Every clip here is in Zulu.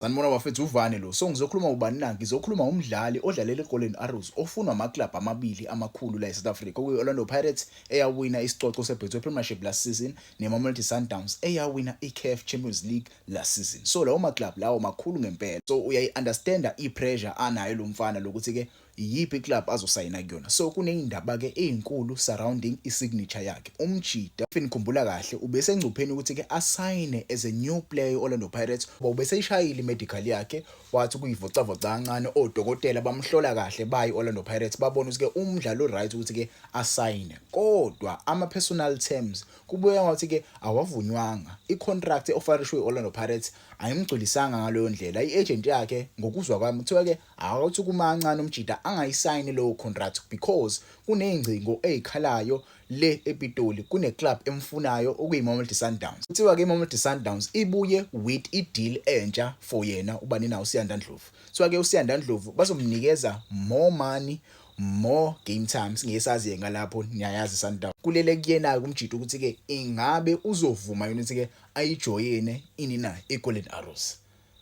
Sanibona bafethu, uvane lo. So ngizokhuluma ubani na? Ngizokhuluma umdlali odlalela iGolden Arrows ofunwa amaklabhu amabili amakhulu la eSouth Africa, okuyi-Orlando Pirates eyawina isicoco seBetway Premiership last season neMamelodi Sundowns eyawina iCAF Champions League last season. So lawo maklabhu lawo makhulu ngempela. So uyayi-understanda i-pressure anayo lo mfana lokuthi-ke iyiphi iclub azosayina kuyona. So kuney'ndaba-ke ey'nkulu surrounding i-signature yakhe. Umjita, if nikhumbula kahle, ubesengcupheni ukuthi-ke asayine as a new player i-Orlando Pirates. Ubeseyishayile i-medical yakhe, wathi ukuyivocavoca kancane, odokotela bamhlola kahle bayi i-Orlando Pirates, babona ukuthi-ke umdlalo right ukuthi-ke asayine. Kodwa ama-personal terms kubuye ngathi-ke awavunywanga. I-contract e-offerishwe i-Orlando Pirates ayimgculisanga ngaleyo ndlela. I-agent yakhe, ngokuzwa kwami, kuthiwa-ke awuthi kuma kancane umjita angayisayini leyo contract because kuney'ngcingo ey'khalayo le ePitoli, kune-club emfunayo okuyiMamelodi Sundowns. Kuthiwa-ke iMamelodi Sundowns ibuye with i-deal entsha for yena ubani na uSiyanda Ndlovu. Kuthiwa-ke uSiyanda Ndlovu bazomnikeza more money, more game time, singeke sazi ngalapho, niyayazi Sundowns. Kulele kuyena-ke umjita ukuthi-ke ingabe uzovuma yini ukuthi-ke ayijoyine ini na iGolden Arrows.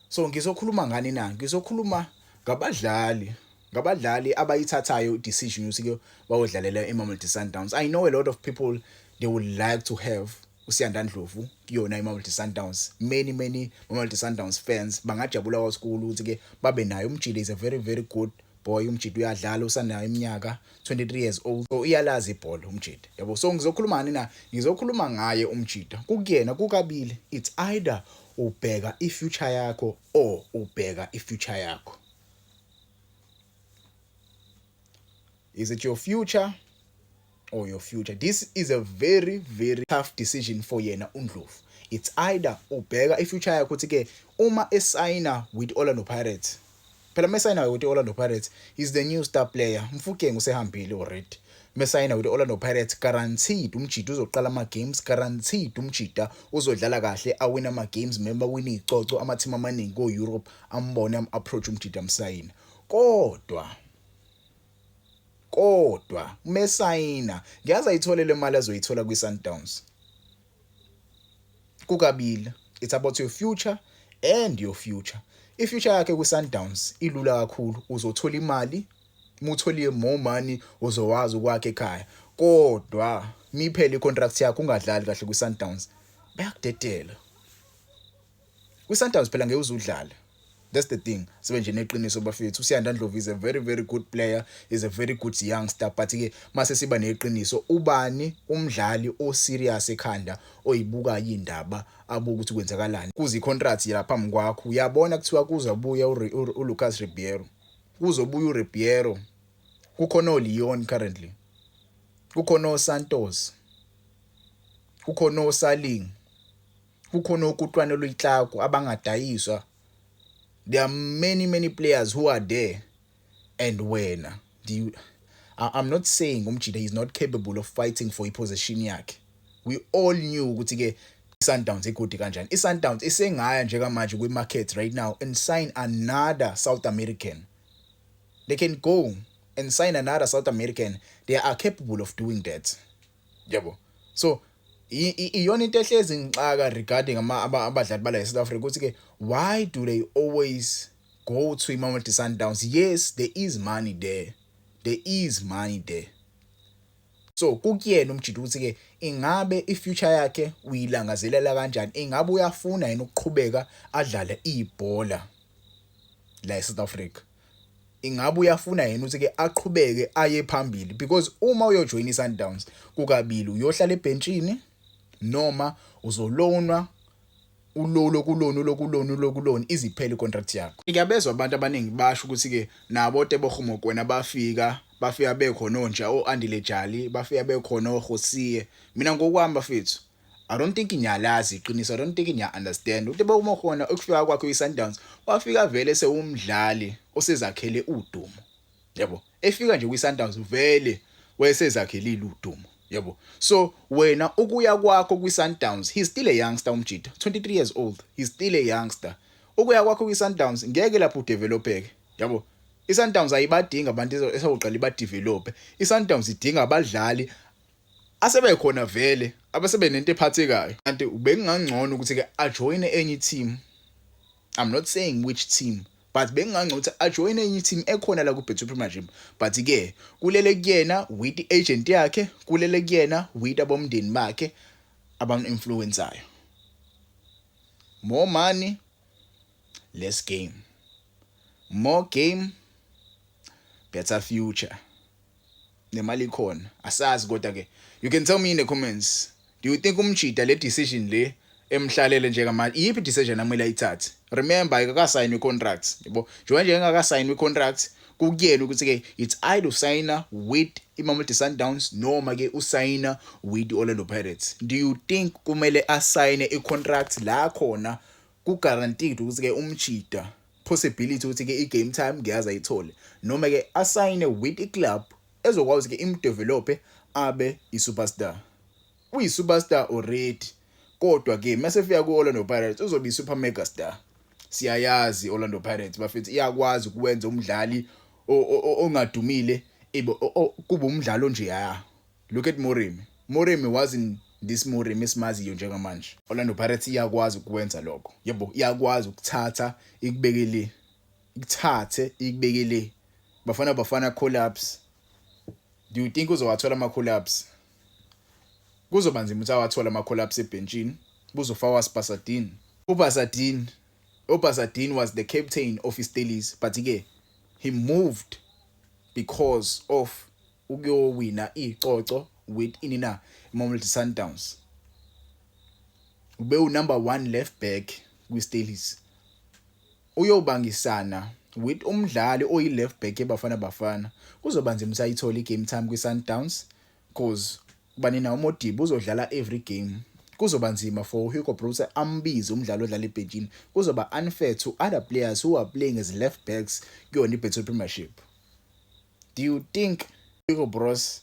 So ngizokhuluma ngani na? Ngizokhuluma ngabadlali abayithathayo decision ukuthi-ke bayodlalela iMamelodi Sundowns. I know a lot of people, they would like to have uSiyanda Ndlovu kuyona iMamelodi Sundowns. Many many Mamelodi Sundowns fans bangajabula kakhulu ukuthi-ke babe nayo. Umjita is a very very good boy. Umjita uyadlala, usanayo iminyaka 23 years old, so uyalazi ibhola umjita, yabo. So ngizokhuluma ngani na? Ngizokhuluma ngaye umjita. Kukuyena kukabili, it's either ubheka i-future yakho or ubheka i-future yakho. Is it your future or your future? This is a very very tough decision for yena uNdlovu. It's either ubheka i-future yakho ukuthi ke uma esayina with Orlando Pirates, phela mesayina with Orlando Pirates is the new star player. Mofokeng usehambile already. Mesayina with Orlando Pirates, guaranteed umjita uzoqala ama games, guaranteed umjita uzodlala kahle, awina ama games, member win izicoco, ama team amaningi ko Europe ambone, am approach umjita, amsayina. Kodwa mesayina ngiyazi ayithole le mali azoyithola kwi-Sundowns. Kukabili, it's about your future and your future. I-future yakhe kwi-Sundowns ilula kakhulu, uzothola imali, mutholile more money, uzowazi ukwakha ekhaya. Kodwa miphele i-contract yakho ungadlali kahle kwi-Sundowns, bayakudedela kwi-Sundowns, phela ngeke uzudlala. That's the thing. Sibe nje neqiniso bafethu, uSiyanda Ndlovu is a very very good player, is a very good youngster, but ke mase siba neqiniso, ubani umdlali o serious ekhanda oyibuka indaba, abuka ukuthi kwenzakalani kuze i-contract lapha phambi kwakho? Uyabona, kuthiwa kuzobuya uLucas Ribeiro, kuzobuya uRibeiro, kukhona oLeon currently, kukhona oSantos, kukhona oSaling, kukhona oKutwana Luyitlaku abangadayiswa. There are many many players who are there and wena do you, I'm not saying umjita is not capable of fighting for i-position yakhe. We all knew ukuthi ke Sundowns igudi kanjani. iSundowns isengaya njengamanje kwi-market right now and sign another South American. They can go and sign another South American. They are capable of doing that, yabo. So iyona into ehlezi ngixaka regarding abadlali bala eSouth Africa ukuthi ke why do they always go to iMamelodi Sundowns? Yes, there is money there, there is money there. So kukuyena umjita ukuthi ke ingabe i-future yakhe uyilangazelela kanjani, ingabe uyafuna yena ukuqhubeka adlale ibhola la eSouth Africa, ingabe uyafuna yena ukuthi ke aqhubeke aye phambili, because uma uyojoin iSundowns kukabili, uyohlala ebhenchini noma uzolonwa ulolo kulona ulokulona ulokulona iziphele i-contract yakho. Ngiyabezwa abantu abaningi basho ukuthi ke nabo Tebogo Mokoena bafika bekhona onja oAndile Jali, bafika bekhona oHosie. Mina ngokwami bafethu, I don't think ngiyalazi iqiniso, I don't think ngiya understand. uTebogo Mokoena ukufika kwakhe kwi-Sundowns wafika vele sewumdlali osezakhele udumo, yabo. Efika nje kwi-Sundowns vele wayesezakhelile udumo, yabo. So wena ukuya kwakho kwi-Sundowns, he's still a youngster umjita, 23 years old, he's still a youngster. Ukuya kwakho kwi-Sundowns ngeke lapho udevelopeke, yabo. I-Sundowns ayibadinga abantu esawuqala ibadevelope. I-Sundowns idinga abadlali asebekhona vele, abasebenento ephathekayo. Kanti ubekungangcono ukuthi ke ajoyine enye team. I'm not saying which team, but bengingangcono ukuthi ajoyine enye team ekhona la ku-Betway Premiership. But ke kulele kuyena with i-agent yakhe, kulele kuyena with abomndeni bakhe abam-influenceayo. More money, less game. More game, better future. Nemali ikhona, asazi. Kodwa ke you can tell me in the comments, do you think umjita le decision le emhlalele njengamanje, iyiphi decision amele ayithathe? Remember, akakasayini i-contract, yabo. Njengoba nje engakasayini i-contract, kukuyena ukuthi ke it's either usayina with iMamelodi Sundowns noma ke usayina with Orlando Pirates. Do you think kumele asayine i-contract la khona ku guaranteed ukuthi ke umjita possibility ukuthi ke i-game time ngiyazi ayithole, noma ke asayine with i-club ezokwazi ke imdevelop abe i-superstar? Uyi-superstar already, kodwa ke mase fika ku-Orlando Pirates uzobe i-super mega star. Siyayazi Orlando Pirates, bafethu, iyakwazi ukwenza umdlali ongadumile ibe kuba umdlalo nje. Ya, look at Moremi. Moremi wasn't this Moremi esimaziyo njengamanje. Orlando Pirates iyakwazi ukwenza lokho, yebo, iyakwazi ukuthatha ikubekele, ikuthathe ikubekele. Bafana Bafana call-ups, do you think uzowathola ama call-ups? Kuzoba nzima ukuthi awathola ama call-ups ebenchini, buzofakwa Basadien. uBasadien was the captain of iStellies, but ke he moved because of ukuyowina icoco with ini na iMamelodi Sundowns. Ube u number 1 left back kwiStellies, uyobangisana with umdlali oyi left back eBafana Bafana. Kuzoba nzima ukuthi ayithole igame time kwiSundowns, cause bani na uModiba uzodlala every game. Kuzoba nzima for Hugo Broos ambize umdlalo odlala ebhenchini. Kuzoba unfair to other players who are playing as left backs kuyona iBetway Premiership. Do you think Hugo Broos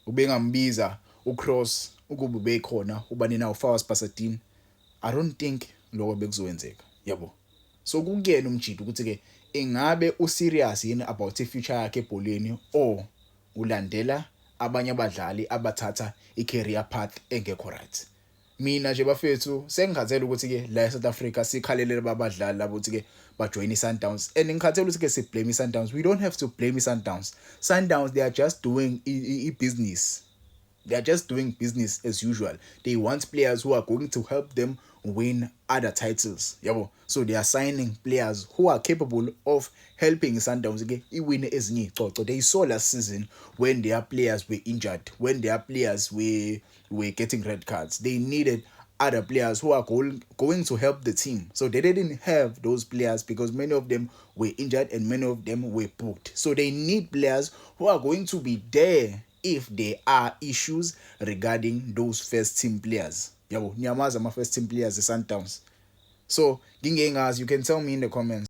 ubengambiza uCross ukuba bekhona ubani na uFawaaz Basadien? I don't think lokho bekuzokwenzeka, yabo. So kukuyena umjita ukuthi ke ingabe userious yini about ifuture yakhe ebholeni or ulandela abanye abadlali abathatha i-career path engekho right. Mina nje, bafethu, sengikhathele ukuthi ke la eSouth Africa sikhalelele babadlali labo ukuthi ke bajoin iSundowns, and ngikhathele ukuthi ke siblame iSundowns. We don't have to blame iSundowns. Sundowns, they are just doing i-business. They are just doing business as usual. They want players who are going to help them win other titles, yabo. So they are signing players who are capable of helping Sundowns ke iwine ezinye izicoco. They saw last season when their players were injured, when their players were getting red cards, they needed other players who are going to help the team. So they didn't have those players because many of them were injured and many of them were booked. So they need players who are going to be there if there are issues regarding those first team players. Yabo, niyamazi ama first team players e-Sundowns. So ngingengazi, you can tell me in the comments.